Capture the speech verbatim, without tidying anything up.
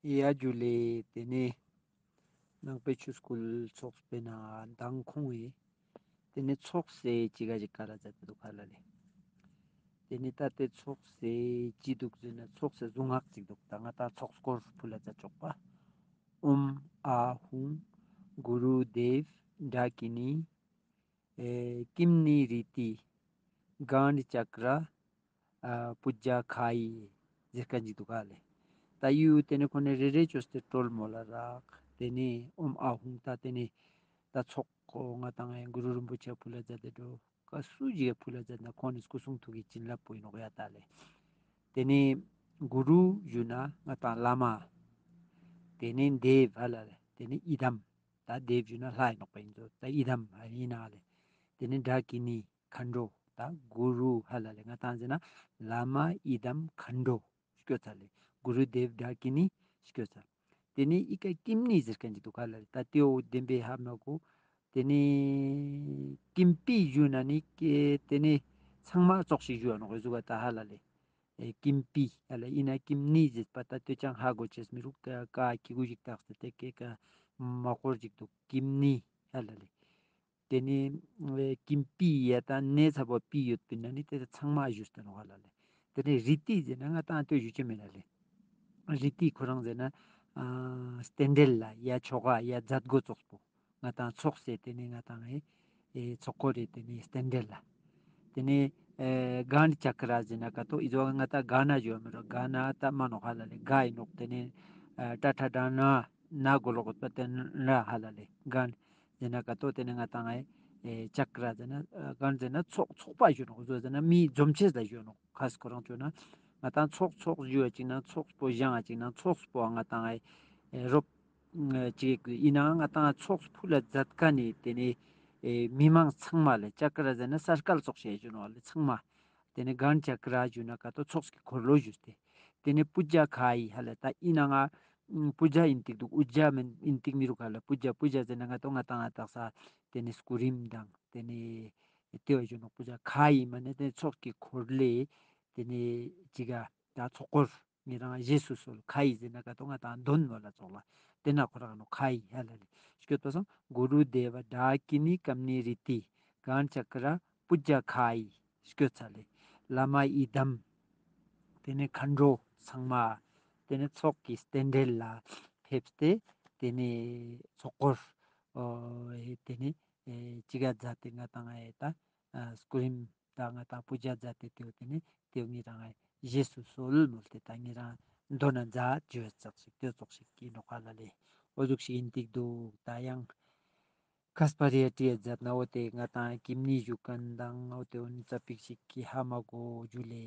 ཡ་ཇུ་ལེ། ཏེ་ནེ་ནང་པའི་ཆོས་སྐུལ་ཚོགས་པའི་ནང་མདང་ཁོང་ངི་ཏེ་ནེ་ཚོགས་སེ་ཅིག་ག་ཞིག་ཀ་ར་མཛད་དེ་དུག་ཧ་ལ་ལེ། ཏེ་ནེ་ད་ཏེ་ཚོགས་སེ་ཅི་དུག་ཟེར་ན་ཚོགས་སེ་གཟུངས་སྔགས་ཅིག་དུག། ད་ང་ཏང་ཚོགས་སྐོར་ཕུལ་ལ་མཛད་ཆོག་པ། ཨོཾ་ཨཱཿཧཱུྃ་གུ་རུ་དེབ་ཌཱ་ཀི་ནི་ཨེ་ཀིམ་ནི་རི་ཏི་གན་ཅཀྲ་ཨ་པུ་ཇ་ཁཱ་ཡི་ཟེར་ཁན་ཅིག་དུག་ག་ལེ། ད་ཡུ་ཏེ་ནེ་ཁོ་ནེ་རེ་རེ་ཅོས་ཏེ་ཀྲོལ་མོལ་ལ་རག། ཏེ་ནེ་ཨོཾ་ཨཱཿཧཱུྃ། ད་ཏེ་ནེ་ད་ཚོགས་ཁོ་ང་ཏང་ཨེ་གུ་རུ་རིན་པོ་ཆེ་ཕུལ་ལ་མཛད་དེ་འགྲོ། ཀ་སུ་ཞིག་ཕུལ་ལ་མཛད་ན་ཁོང་ངི་སྐུ་གསུང་ཐུགས་ཀྱི་བྱིན་རླབས་པོ་ཨིན་ནོག་ཡ་ད་ལེ། ཏེ་ནེ་གུ་རུ་ཞུ་ན་ང་ཏང་བླ་མ། ཏེ་ནེ་དེབ་ཧ་ལ་ལེ། ཏེ་ནེ་ཡི་དམ། ད་དེབ་ཞུ་ན་ལྷ་ཨིན་ནོག་པ་ཨིན་ཙོག། ད་ཡི་དམ་ཧ་ཨིན་ན་ལེ། ཏེ་ནེ་ཌཱ་ཀི་ནི་མཁའ་འགྲོ། ད་གུ་རུ་ཧ་ལ་ལེ་ང་ཏང་ཟེར་ན་བླ་མ་ཡི་དམ་མཁའ་འགྲོ་སྐྱོད་ཚར་ལེ། གུ་རུ་དེབ་ཌཱ་ཀི་ནི་སྐྱོད་ཚར། ཏེ་ནེ་ཨི་ཀ་ཀིམ་ནི་ཟེར་ཁན་ཅིག་དུག་ག་ལེ། ད་ཏེའོ་བདེན་པའི་ཧ་མ་གོ། ཏེ་ནེ་ཀིམ་པི་ཞུ་ན་ནི་ཀེ་ཏེ་ནེ་ཚང་མ་ཙོགས་ཤིག་ཞུའ་ནོག་ཟུག་ག་ད་ཧ་ལ་ལེ། ཨེ་ཀིམ་པི་ཧ་ལ་ཨིན་ན་ཀིམ་ནི་ཟེར་པ་ད་ཏེ་ཅང་ཧ་གོ་ཅེས་མི་རུག། ཀ་ཀ་གི་གུ་ཞིག་བཏགས་ཏེ་ཏེ་ཀེ་ཀ་མ་ཀོར་ཅིག་དུག། ཀིམ་ནི་ཧ་ལ་ལེ། ཏེ་ནེ་ཨེ་ཀིམ་པི་ཡ་ད་ནེ་ཚ་པོ་པི་ཡོད་པིན་ན་ནི་ཏེ་ཚང་མ་ཞུས་ཏེ་ནོག་ཧ་ལ་ལེ། ཏེ་ནེ་རི་ཏི་ཟེར་ན་ང་ཏང་ཏེ་ཞུ་ཅེས་མེད་ན་ལེ། རི་ཏི་ཁོ་རང་ཟེར་ན་ཨ་རྟེན་འབྲེལ་ལ་ཡ་ཆོ་ག་ཡ་མཛད་སྒོ་ཙོགས་པོ། ང་ཏང་ཚོགས་སེ་ཏེ་ནེ་ང་ཏང་ཨེ་ཨེ་ཚོགས་སྐོར་རེ་ཏེ་ནེ་རྟེན་འབྲེལ་ལ། ཏེ་ནེ་ཨེ་གན་ཅཀྲ་ཟེར་ན་ཀ་ཏོ་ཨི་ཟོ་ང་ཏང་ག་ན་ཞུའ་མི་རུག། ག་ན་ད་མན་ནོག་ཧ་ལ་ལེ། ག་ཨིན་ནོག། ཏེ་ནེ་ཨ་ཏྲ་ཏྲ་ཌ་ན་ན་གོ་ལོག་པ་ཏེ་ན་ཧ་ལ་ལེ། གན་ཟེར་ན་ཀ་ཏོ་ཏེ་ནེ་ང་ཏང་ཨེ་ཨེ་ཅཀྲ་ཟེར་ན་ཨ་གན་ཟེར་ན་ཚོགས་ཚོགས་པ་ཞུའ་ནོག། ཟོ་ཟེར་ན་མི་འཛོམས་ཅེས་ལ་ཞུའ་ནོག། ཁ་སྐོར་རང་ཅོ་ན་ང་ཏང་ཚོགས་ཚོགས་ཞུའ་ཅིག་ན་ཚོགས་པོ་བཞེངས་ཅིག་ན་ཚོགས་པོ་ང་ཏང་ཨེ་ཨེ་རོབ་ཅིག་ཨིན་ན་ང་ཏང་ཚོགས་ཕུལ་ལ་མཛད་ཁན་ནི་ཏེ་ནེ་ཨེ་མི་མང་ཚང་མ་ལེ། ཅཀྲ་ཟེར་ན་སར་ཀལ་ཙོགས་ཤིག་ཞུའ་ནོག་ལེ། ཚང་མ་ཏེ་ནེ་གན་ཅཀྲ་ཞུ་ན་ཀ་ཏོ་ཚོགས་ཀྱི་འཁོར་ལོ་ཞུས་ཏེ། ཏེ་ནེ་པུ་ཇ་ཁཱ་ཡི་ཧ་ལ་ད་ཨིན་ན་ང་པུ་ཇ་ཨིན་ཏིག་དུག། ཨུ་ཇ་མན་ཨིན་ཏིག་མི་རུག་ཧ་ལ། པུ་ཇ་པུ་ཇ་ཟེར་ན་ང་ཏོ་ང་ཏང་ང་ཏག་ས་ཏེ་ནེ་སྐུ་རིམ་དང་ཏེ་ནེ་ཏེ་བ་ཞུའ་ནོག། པུ་ཇ་ཁཱ་ཡི་མ་ནེ་ཏེ་ཚོགས་ཀྱི་འཁོར་ལོ་ཏེ་ནེ་ཅིག་ག་ད་ཚོགས་འཁོར་ཉེ་རང་བཞེས་སུ་གསོལ། ཁཱ་ཡི་ཟེར་ན་ཀ་ཏོ་ང་ཏང་དོན་མོལ་ལ་ཙོགས་ལ། ཏེ་ན་ཁོ་རང་ནོ་ཁཱ་ཡི་ཧ་ལ་ལེ། སྐྱོད་པ་སང་གུ་རུ་དེ་བ་ཌཱ་ཀི་ནི་ཀམ་ནི་རི་ཏི་གན་ཅཀྲ་པུ་ཇ་ཁཱ་ཡི་སྐྱོད་ཚར་ལེ། བླ་མ་ཡི་དམ་ཏེ་ནེ་མཁའ་འགྲོ་ཚང་མ་ཏེ་ནེ་ཚོགས་ཀྱི་རྟེན་འབྲེལ་ལ་ཕེབས་ཏེ་ཏེ་ནེ་ཚོགས་འཁོར་ཨོ་ཏེ་ནེ་ཨེ་ཅིག་ག་མཛད་དེ་ང་ཏང་ཨེ་ད་ཨ་སྐུ་རིམ་ད་ང་ཏང་པུ་ཇ་མཛད་དེ་ཏེའོ་ཏེ་ནེ་ཏེའོ་ཉེ་རང་ཨེ་བཞེས་སུ་གསོལ་མོལ་ཏེ་ད་ཉེ་རང་མདོར་ན་མཛད་ཅོ་ཙོགས་ཤིག་ཏེ་ཙོགས་ཤིག་ཨིན་ནོག་ཧ་ལ་ལེ། འོ་ཟུག་ཤིག་ཨིན་ཏིག་དུག། ད་ཡང་མཁས་པ་རེ་ཏྲི་ཡ་མཛད་ན་འོ་ཏེ་ང་ཏང་ཀིམ་ནི་ཞུ་ཁན་དང་འོ་ཏེ་འོ་ནི་ཙ་པིག་ཤིག་གི་ཧ་མ་གོ་ཇུ་ལེ།